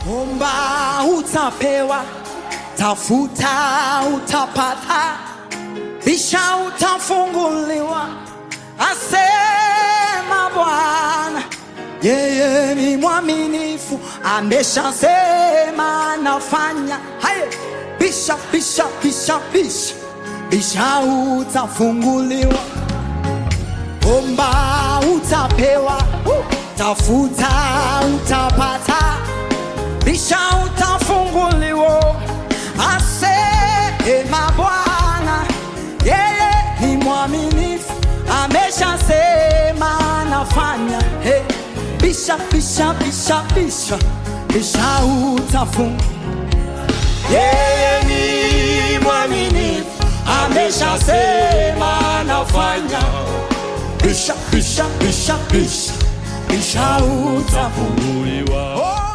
Omba utapewa, tafuta utapata, bisha utafunguliwa, asema Bwana. Yeye ni mwaminifu, ameshasema nafanya. Haye, bisha bisha bisha bisha bisha, utafunguliwa. Omba utapewa, tafuta utapata, bisha utafunguliwa, asema Bwana. Yeye ni mwaminifu, ameshasema nafanya. Hey, bisha bisha bisha bisha bisha utafunguliwa. Yeye ni mwaminifu, ameshasema nafanya. Bisha bisha bisha bisha bisha utafunguliwa. Funguliwa. Oh!